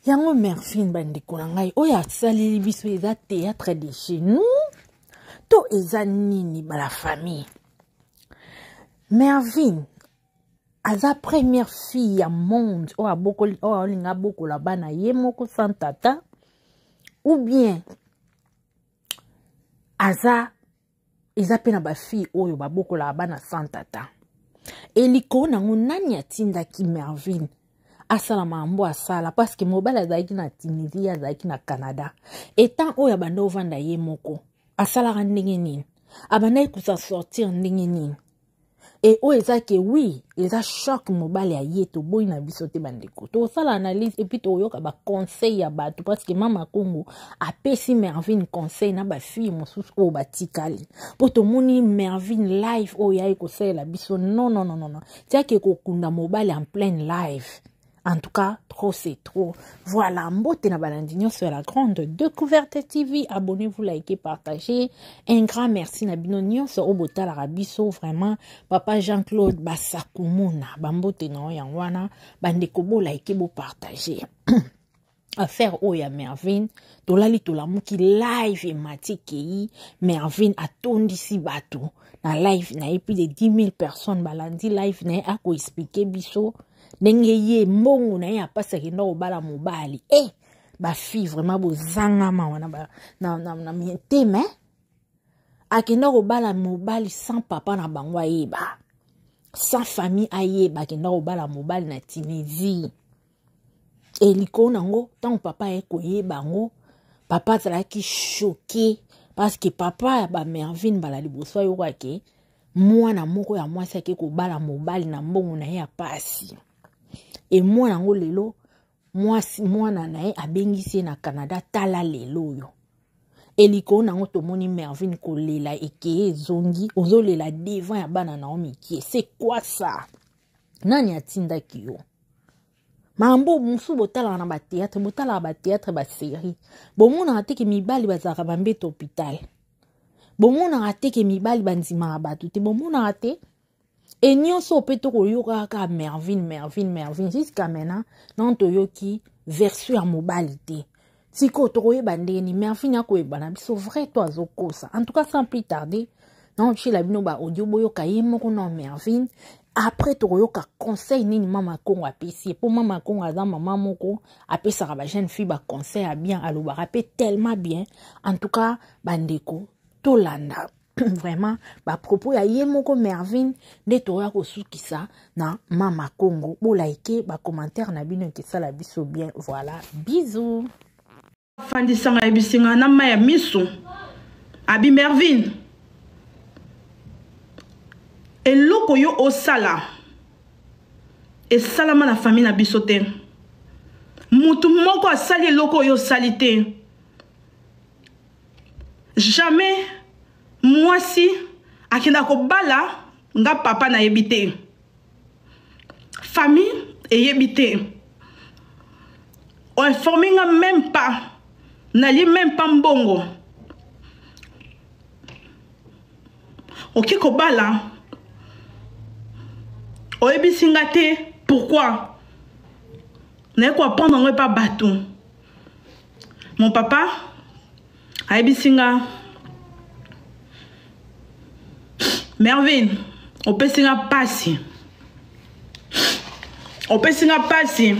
Yango Mervine bandeko na ngai oyo asaleli biso eza théâtre de chez nous to eza nini ba la famille Mervine aza première fille ya monde oyo abokoli oyo aolinga abokola bana ye moko sans tata ou bien aza eza mpe na bafille oyo babokolaka bana sans tata e likolo na yango nani atindaki mervine asala makambo asala parceke mobali azalaki na tunisie ye azalaki na canada etant oyo abanda ovanda ye moko asalaka ndenge nini abandaki kosa sortir ndenge nini e oyo eza ke wi eza choc mobali aye toboyi na biso te bandeko tosala analyse epuis toyoka baconseil ya bato parceke mama kongo apesi mervine conseil na bafille mosusu oyo batikali mpo tomoni mervine live oyo yaye kosalela biso non non non non tiake kokunda mobali en pleine live En tout cas, trop c'est trop. Voilà, mbote na balandi nyonso ya la grande découverte TV. Abonnez-vous, likez, partagez. Un grand merci na bino nyonso oyo botalaka biso vraiment. Papa Jean-Claude Basakumuna, bambote na yango wana, bandeko bo liker, bo partager. affaire oyo ya mervine tolali tolamuki live emati ekei mervine atondisi bato na live na ye plus de 10 000 personnes balandi live na ye akoexplike biso ndenge ye mbongo na ye apasi akenda kobala mobali e eh, bafille vraiment bozangama wana na, na, na, na mitema eh? akenda kobala mobali sans papa na bango ayeba sans famille ayeba akenda kobala mobali na tunisie e likolo na yango ntango papa aye koyeba yango papa azalaki choke parce que papa ya bamervine mbala liboso ayokaki mwana moko ya mwasi ake kobala mobali na mbongo na ye ya pasi e mwana yango lelo mwasi mwana na ye abengisi ye na canada tala lelo oyo e likolo na yango tomoni mervine kolela ekeye ezongi ozolela devant ya bana na yo mikie c'est quoi ça nani atindaki yo makambo mosusu botalaka na bateatre botalaka bateatre baserie bomonaka te ke mibali bazalaka bambeto hôpital bomonaka te ke mibali bandimaka bato te bomonaka te e nyonso mpe tokoyoka kaka mervine mervine mervine jusqu'à maintenant nano toyoki version ya mobali te sikoyo tokoyeba ndenge nini mervine akoyeba na biso vrai to azokosa en tout cas sans plus tarder naotyela bino ba audio boyoka ye moko na mervine après tokoyoka conseil nini mama kongo apesi ye mpo mama kongo aza mama moko apesaka ba jeune fille ba conseil ya bien alobaka mpe tellement bien en tout cas bandeko tolanda vraiment bapropos ya ye moko mervine nde toya kosukisa na mama kongo bolaike bacommentaire na bino ekesala biso bien voilà bisous afandisa ngai ayebisi ngai na mai ya miso abi mervine eloko yo osala esalama na famille na biso te motu moko asali eloko oyo osali te jamais mwasi akenda kobala nga papa nayebi te famille eyebi te oinforme nga même pas nalie même pas mbongo oke kobala oyebisi nga te pourquoi naye koapprendre yango epa bato mon papa ayebisi nga mervine opesi nga mpasi opesi nga mpasi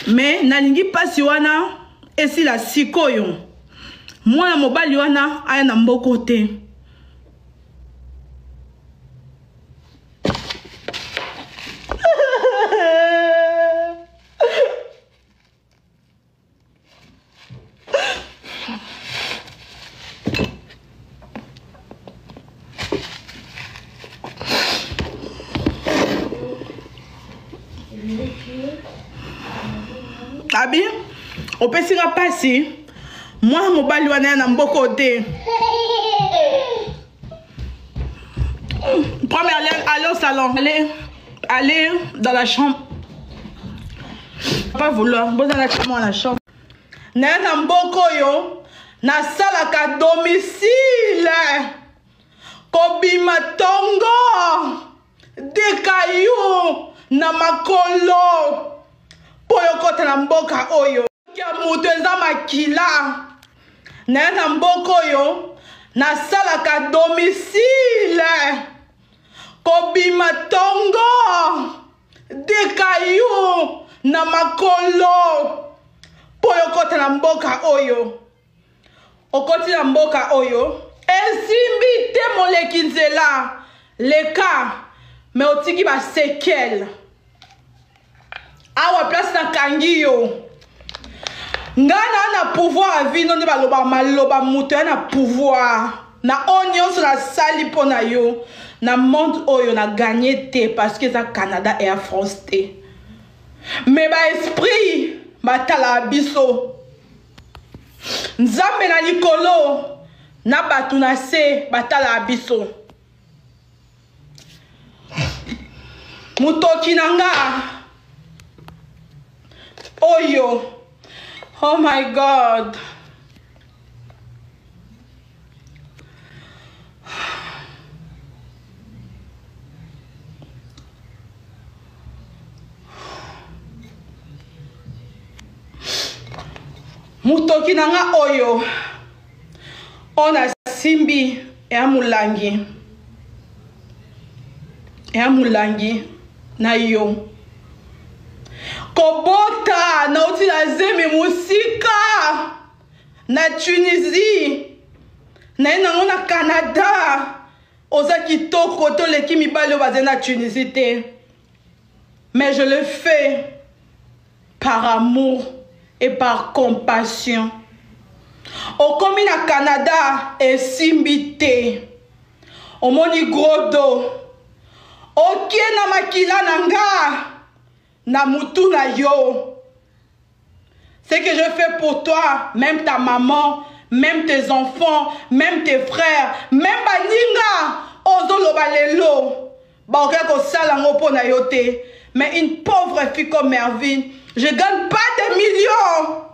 me nalingi mpasi wana esila sikoyo mwana mobali wana aya na mboko te abi opesi nga mpasi mwana mobali wana ya na mboko te Première, allez, allez au salon. Allez, allez dans la chambre. Pas vouloir. Boza na la chambre. Na na mboko yo nasalaka domicile kobima tongo dekayu na makolo. mpo yo okota na mboka oyo. Ya moto eza makila naye na mboka oyo nasalaka domicile kobima tongo dekayu na makolo mpo yo okota na mboka oyo. Okoti na mboka oyo esimbi te moleki nzela leka me otiki ba sekele awa place nakangi yo ngai naa na pouvoir ya vino nde balobaka maloba moto ya na pouvoir na oyo nyonso nasali mpo na yo na monde oyo na gagne te parce que eza canada eya france te me ba esprit batalaka biso Nzambe na likolo na bato na se batalaka biso. Motoki na nga oyo, oh my God. Motoki na nga oyo oyo nasimbi ya molangi ya molangi na yo kobota nauti na zemi mosika na Tunisie naye nango na Canada oza kitoko toleki mibali oyo bazali na Tunisie te mais je le fais par amour et par compassion okomi na Canada esimbi te omoni gros dos okie na makila na nga na mutu na yo Ce que je fais pour toi, même ta maman, même tes enfants, même tes frères, même baninga ozoloba lelo bakoki kosala yango mpo na yo te. Mais une pauvre fille comme Mervine, je gagne pas des millions.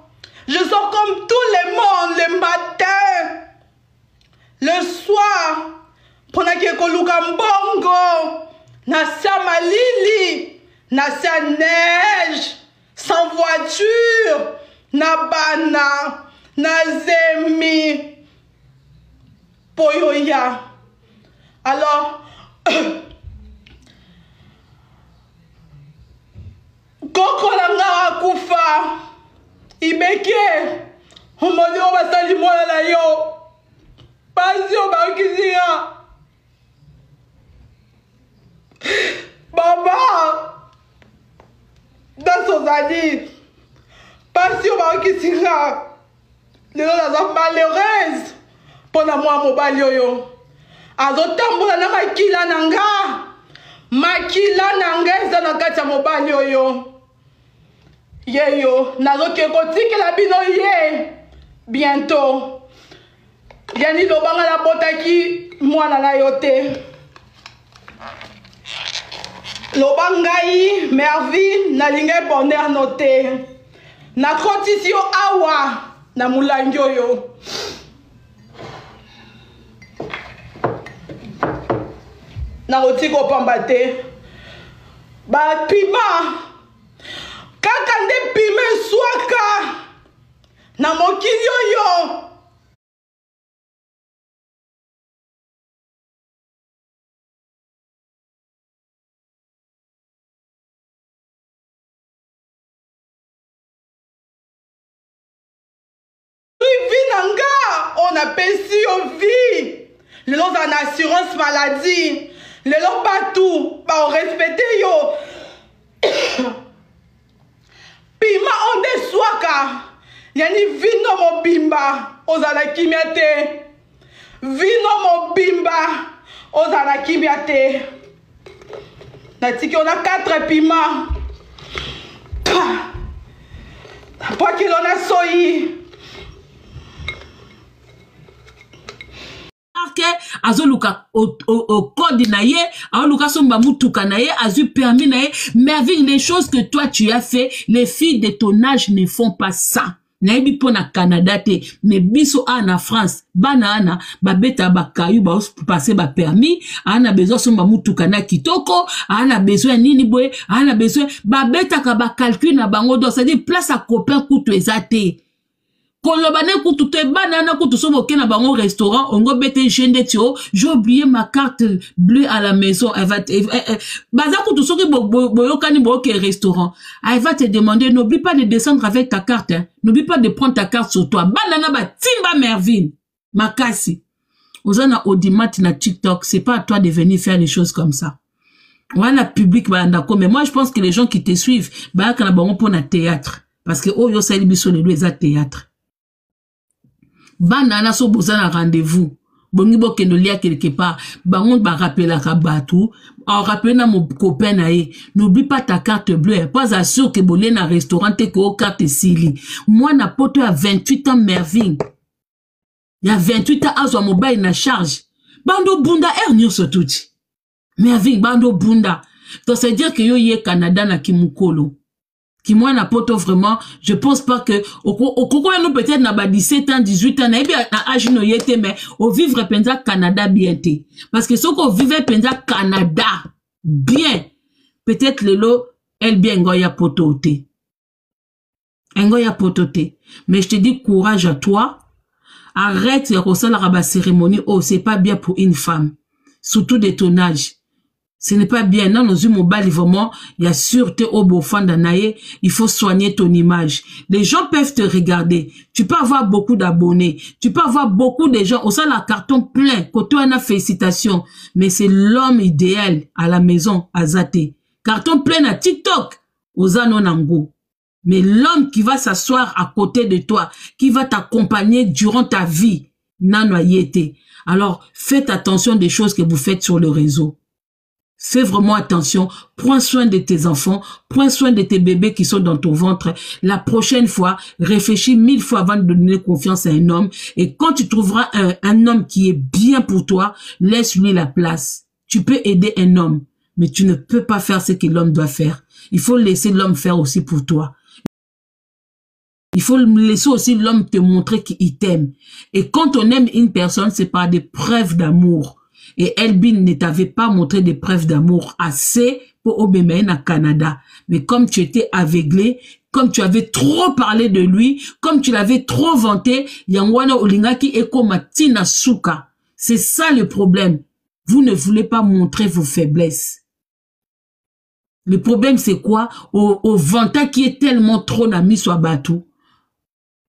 Je sors comme tout le monde le matin, le soir, mpo nake koluka mbongo na se ya malili, na se ya neige. Sans voiture na bana na zemi po yo ya alors koko na nga akufa ibeke omoni oyo basali mwana na yo pasi oyo bayokisi nga Baba Dans ozali mpasi oyo bayokisi nga lelo naza malheureuse mpo na mwa mobali oyo azotambola na makila na nga makila na nga eza na kati ya mobali oyo yeyo nazoke kotikela bino ye bientôt Yani loba nga nabotaki mwana na yo te. Loba ngai Mervine nalingai bonheur no te. Nakotisi yo awa na molangi oyo. Nakotika opamba te. Bapima kaka nde pima eswaka na mokili oyo. Vie na nga oyo napesi yo vie lelo ozala na assurance maladie lelo bato baorespecte yo Pima oyo nde eswaka yani vino mobimba ozala kimia te vino mobimba ozala kimia te natiki yo na 4 pima napwakelo na soyi Marke azoluka code na ye aoluka asomba mutuka na ye azwi permis na ye mais avec les choses que toi tu as fait les filles de ton âge ne font pas ça. Nayebi mpo na Canada te, mais biso awa na France, bana wana babeta bakayu, bapasse ba permis, aa na besoin asomba mutuka na kitoko, aa na besoin ya nini boye, aa na besoin, babetaka ba calcul na bango. Donc c'est-à-dire place ya copain kutu eza te. Koloba ne kutu te, bana wana kutu so boke na bango restaurant, ongo bete je ndeti o j'ai oublié ma carte bleue à la maison, elle va, eh, eh, baza kutu soki boyokani boke restaurant, elle va te demander, n'oublie pas de descendre avec ta carte, hein. N'oublie pas de prendre ta carte sur toi. Bana na ba timba Mervine makasi oza na audimat na TikTok, c'est pas à toi de venir faire des choses comme ça. Wana public balanda ko, mais moi je pense que les gens qui te suivent bayaka na bango mpo na théâtre, parce que oyo osali biso lelo eza théâtre. Bana wana so boza na rendez-vous, bongi bokende olia quelque part, bango barapelaka bato, arapele na mocopain na ye, n'oublie pas ta carte bleue, po aza sûr ke bolie na restaurant te, ke o carte esili. Mwana poto ya 28 ans, Mervine ya 28 ans, azwa mobali na charge, bando bunda heure nyonso tuti Mervine, bando bunda. Donc c'est dire que yo ye Canada na kimukolo kimwana poto, vraiment je pense pas que okoko yano peut-être na ba 17 ans, 18 ans, nayebi na âge no ye te, mais ovivre mpenza Canada bien te, parce que soki ovivre mpenza Canada bien, peut-être lelo elbia ngo ya poto te, engo ya poto te. Mais je te dis courage à toi, arrête ya kosalaka ba cérémonie oyo, c'est pas bien pour une femme, surtout de ton âge, ce n'est pas bien. Nano ozwi mobali vraiment ya sûr te oyo bofanda na ye, il faut soigner ton image. Les gens peuvent te regarder, tu peux avoir beaucoup d'abonnés, tu peux avoir beaucoup de gens, osala carton plein koto wana, félicitations, mais c'est l'homme idéal à la maison aza te. Carton plein na TikTok oza no nango, mais l'homme qui va s'asseoir à côté de toi, qui va t'accompagner durant ta vie, nano aye te. Alors faites attention des choses que vous faites sur le réseau. Fais vraiment attention, prends soin de tes enfants, prends soin de tes bébés qui sont dans ton ventre. La prochaine fois, réfléchis 1000 fois avant de donner confiance à un homme. Et quand tu trouveras un homme qui est bien pour toi, laisse-lui la place. Tu peux aider un homme, mais tu ne peux pas faire ce que l'homme doit faire. Il faut laisser l'homme faire aussi pour toi. Il faut laisser aussi l'homme te montrer qu'il t'aime. Et quand on aime une personne, c'est par des preuves d'amour. Et Elbin ne t'avait pas montré des preuves d'amour assez pour obéir na Canada. Mais comme tu étais aveuglé, comme tu avais trop parlé de lui, comme tu l'avais trop vanté, yango wana olingaki ekoma tina suka. C'est ça le problème. Vous ne voulez pas montrer vos faiblesses. Le problème c'est quoi? Au vanta qui est tellement trop na miso ya bato.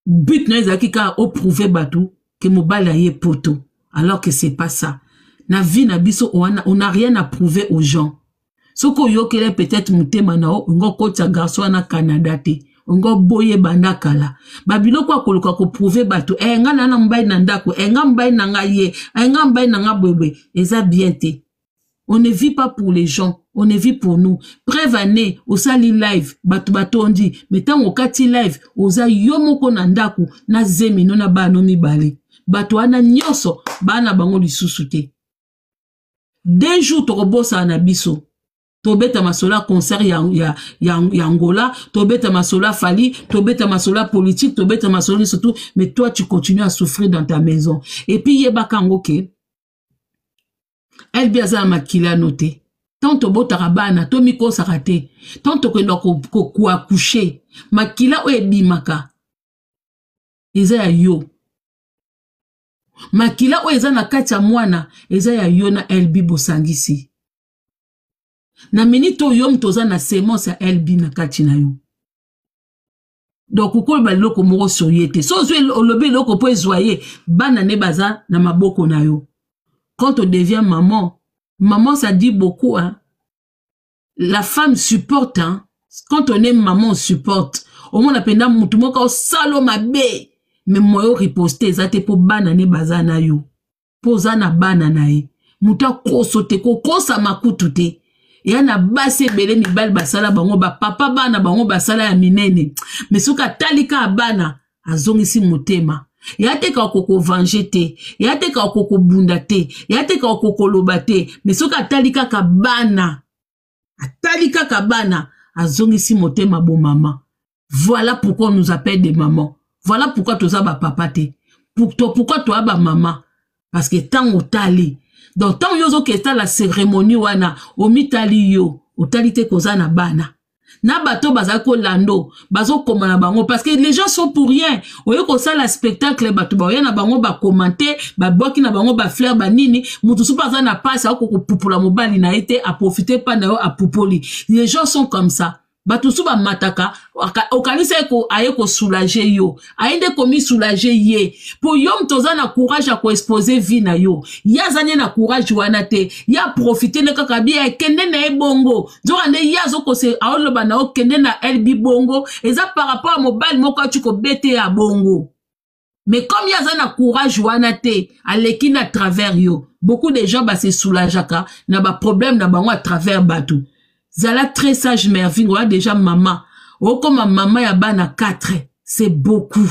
But na ezalaki kaka oprouver bato ke mobali aye poto. Alors que c'est pas ça. Na vie na biso, on n'a rien à prouver aux gens. Soki oyokele peut-être motema na yo, olingi okotisa garçon wana Canada te. Olingi oboye banda kala. Babiloko ya koluka koprouver bato, nga na na mobali na ndako, nga mobali na nga ye, nga mobali na nga boyeboye, eza bien te. On ne vit pas pour les gens, on ne vit pour nous. Preuve année, osali live, bato batondi, mais tango okati live, oza yo moko na ndako, na zemi no na bana mibale. Bato wana nyonso, bana bango lisusu te. 2 jours tokobosana na biso. Tobeta masolo ya concert ya Angola, tobeta masolo ya Fally, tobeta masolo ya politique, tobeta masolo surtout, mais toi tu continues à souffrir dans ta maison. Et puis yebaka yango ke LB aza na makila no te. Tant tobotaka bana, tomikosaka te. Tant tokenda koaccoucher, makila oyo ebimaka eza ya yo. Makila oyo eza na kati ya mwana eza ya yo na LB bosangisi. Na minute oyo yo moto oza na semence ya LB na kati na yo. Donc okoloba eloko moko sur ye te. So ozwi olobi eloko po ezwa ye, bana ne baza na maboko na yo. Quand on devient maman, maman ça dit beaucoup, hein. La femme supporte, hein. Quand on est maman, on supporte. Omona penda mutu moko osalo mabe, mais moyo riposte eza te po bana ne baza na yo. Po oza na bana na ye. Mutu akoso te, kokosa makutu te. Ya na basi ebele mibali basala bango, ba papa bana bango basala ya minene. Mais soki atali ka bana, azongisi motema. Ya te ka koko venger te, ya te ka koko bunda te, ya te ka koko loba te. Mais soki atali kaka bana, atali kaka bana, azongisi motema bo mama. Voilà pourquoi on nous appelle des mamans. Voilà pourquoi toza ba papa te. Pourquoi toa ba mama? Parce que ntango otali, donc ntango yo ozokesta la cérémonie wana, omitali yo, otali te koza na bana. Na bato bazali kolando, bazokoma na bango parce que les gens sont pour rien. Oye kosala spectacle, bato baoya na bango bakomante, babwaki na bango bafleur banini, moto soki aza na pasi akoki kopupula mobali na ye te, aprofite pa na yo apupoli. Les gens sont comme ça. Bato mosusu bamataka, okanisi aye kosoulage yo, aye nde komisoulage ye, mpo yo moto oza na courage ya koexpose vie na yo, ye aza nde na courage wana te, ye aprofite nde kaka bi ekende na ye bongo, nzoka nde ye azokose aoloba na yo kende na LB bongo, eza par rapport ya mobali moko ati kobete ya bongo. Mais comme ye aza na courage wana te, aleki na travers yo. Beaucoup de gens ba se soulageaka na ba problème na bango à travers bato. Zala très sage Mervine, oya déjà mama. Okoma mama ya bana 4, c'est beaucoup.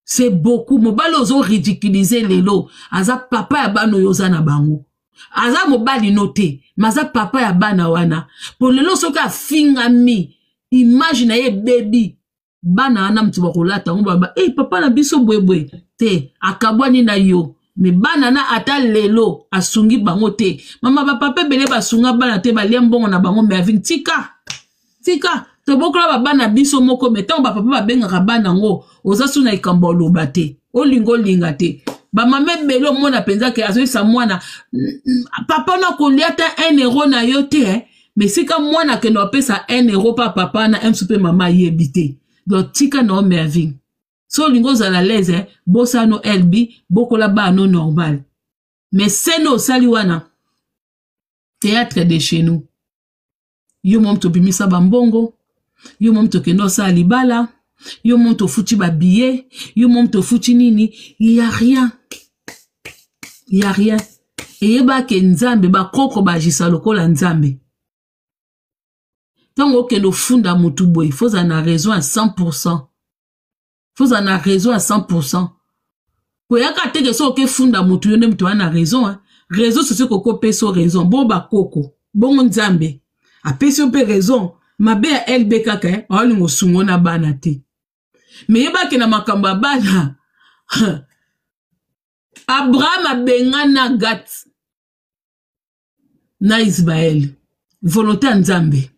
C'est beaucoup. Mobali ozo ridiculiser lelo, aza papa ya bana oyo oza na bango. Aza mobali no te, mais aza papa ya bana wana. Po lelo soki afingami, image na ye ebebi. Bana wana moto bakolata yango baba e hey, papa na biso boyeboye te, akabwani na yo, me bana na ata lelo asungi bango te. Mama bapapa ebele basunga bana te, balia mbongo na bango. Mervine, tika tika tobokola babana biso moko, me ntango bapapa babengaka bana yango, oza so na likambo oloba te, olinga olinga te. Bamama ebele omona mpenza ke azoyebisa mwana papa na kolia ata 1 euro na yo te, eh. Mais sika mwana akende apesa 1 euro pa papa na msu mpe mama ayebi te. Donc tika na yo Mervine, so olingi ozala l'aise, eh, bosano LB, bokola bana no normal. Mais sene osali wana théâtre de chez nous, yo mo moto obimisa bambongo, yo mo moto okende osala libala, yo mo moto ofuti babillet, yo mo moto ofuti nini, ya rien, ya rien. Eyebake Nzambe, bakoko bagisa lokola Nzambe. Ntango okende ofunda motu boye, faut ozala na raison ya 100%, faut ozala na raison ya 100%. Koyaka teke soki okefunda motu, yo nde motu wana na raison, hein. Réseau sociaux kokopesa raison, bo bakoko bongo Nzambe apesi yo mpe raison. Mabe ya LB kaka, eh, aolinga osungo na bana te, me yebake na makambo ya bana, Abraham abengana Gat na Ismaël, volonté ya Nzambe.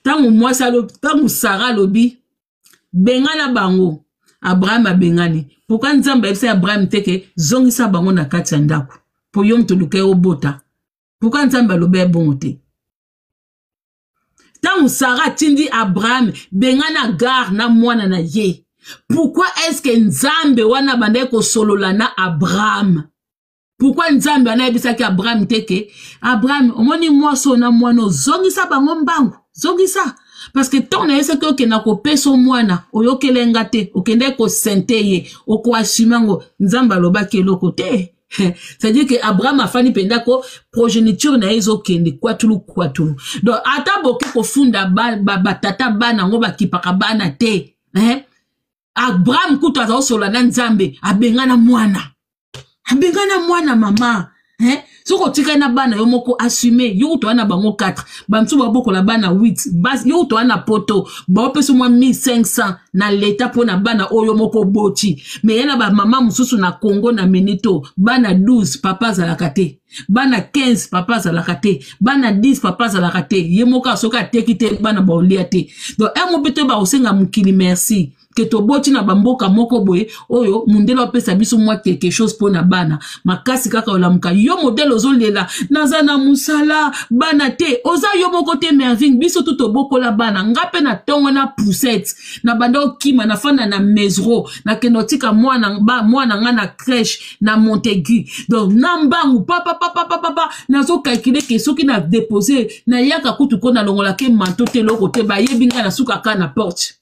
Ntango mwasi alobi, ntango Sara alobi bengana bango, Abraham abengani. Pourquoi Nzambe ayebisa Abraham te ke zongisa bango na kati ya ndako mpo yo moto oluka ye obota? Pourquoi Nzambe alobi ye bongo te? Ntango Sara atindi Abraham bengana Agar na mwana na ye, pourquoi est-ce que Nzambe wana abandaki kosolola na Abraham? Pourquoi Nzambe wana ayebisaki Abraham te ke Abraham, omoni mwasi oyo na mwana, ozongisa bango mbangu, zongisa, parce que ntango nayebisaki okenda kopesa mwana, oyokele nga te, okendaki kosente ye, okoassume yango. Nzambe alobaki eloko te. C'est-à-dire que Abraham afandi mpenza ko progéniture na ye ezokende kwatulu kwatulu. Donc ata boke kofunda batata ba, ba bana yango bakipaka bana te, eh? Abraham kutu aza kosolola na Nzambe, abengana mwana, abengana mwana mama, eh? Soki otikali na bana yo moko, assume yo. Kutu wana bango 4, bamisusu babokola bana 8, yo kutu wana poto baopesa mwa 1500 na leta mpo na bana oyo moko oboti. Me ye na bamama mosusu na Congo na minito, bana 12 papa azalaka te, bana 15 papa azalaka te, bana 10 papa azalaka te, ye moko soki ateki te bana baolia te. Donc un mo mpe toyeba kosenga mokili merci ke toboti na bamboka moko boye oyo mundele apesa biso mwa quelque chose mpo na bana makasi. Kaka olamuka yo modele ozolela naza na mosala bana te, oza yo moko te Mervine, biso tu tobokola bana. Nga mpe na ntongo na poussette na banda okima, nafanda na Mesro, nakende otika mwana, ba, mwana nga na crèche na Montaigu. Donc na mbangu papapapapapa nazokalkule ke soki na depose, nayaka kutu ko nalongolaka manto te, eloko te, bayebi ngai, nasukaka na porte,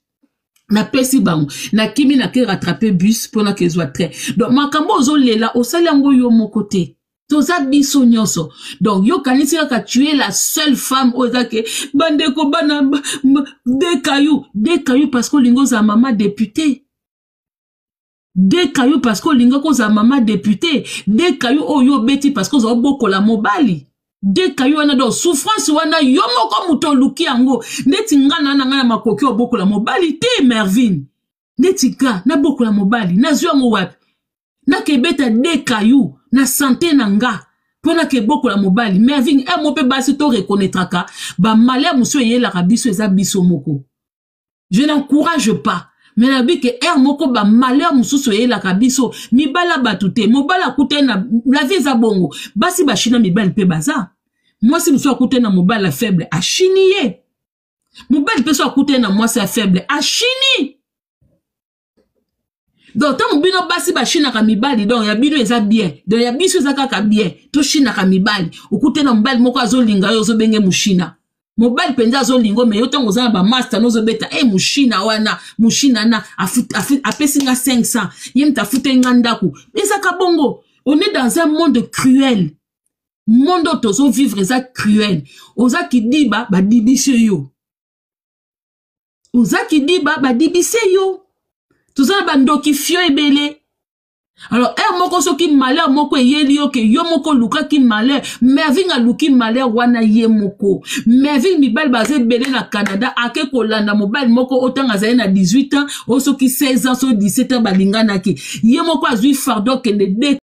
napesi bango, nakimi, nake rattrape bus mpona kezwa train. Donc makambo ozolela osali yango yo moko te, toza biso nyonso. Donc yo kanisi kaka tu es la seule femme oyo eza ke bandeko bana deux cailloux, deux cailloux parce que olingi ozala mama député, deux cailloux parce que olingi kozala mama député, deux cailloux oyo obeti parce que ozala obokola mobali, deux cailloux wana. Donc souffrance wana yo moko moto oluki yango. Neti nga na nga na makoki obokola mobali te, Mervine. Neti nga nabokola mobali, nazwi yango wapi? Nakebeta de caillou na sante na nga mpo nakebokola mobali. Mervin, eh, mo mpe basi to reconnaîtraka ba malheur mosusu eyelaka biso, eza biso moko. Je n'encourage pas, mais nayebi ke heure moko ba malheur mosusu eyelaka biso, mibali ya bato te. Mobali akutani na la vie, eza bongo. Basi bashina mibali mpe baza. Mwasi mosusu akutani na mobali ya faible, ashini ye. Mobali mpe so akutani na mwasi ya faible, ashini. Donc ntango bino basi bashinaka mibali, donc ya bino eza bien, donc ya biso eza kaka bien. Toshinaka mibali, okutani na mobali moko azolinga yo, ozobenge moshina. Mobali mpenza azolingo, me yo ntango oza na bamaster nozobeta e moshina wana, moshina na apesi nga 500, ye moto afuteli nga ndako. Ezaka bongo. On est dans un monde cruel. Monde oyo tozovivre eza cruel. Oza kidiba, badibisi yo. Oza kidiba, badibise yo. Toza na bandoki fio ebele. Alors heure moko soki malheur moko eyeli yo, ke yo moko olukaki malheur. Mervin aluki malheur wana ye moko. Mervin, mibali baza ebele na Canada. Ake kolanda mobali moko oyo ntango azali na 18 ans, oyo soki 16 ans, soki 17 ans, balinganaki. Ye moko azwi fardeau, akende de.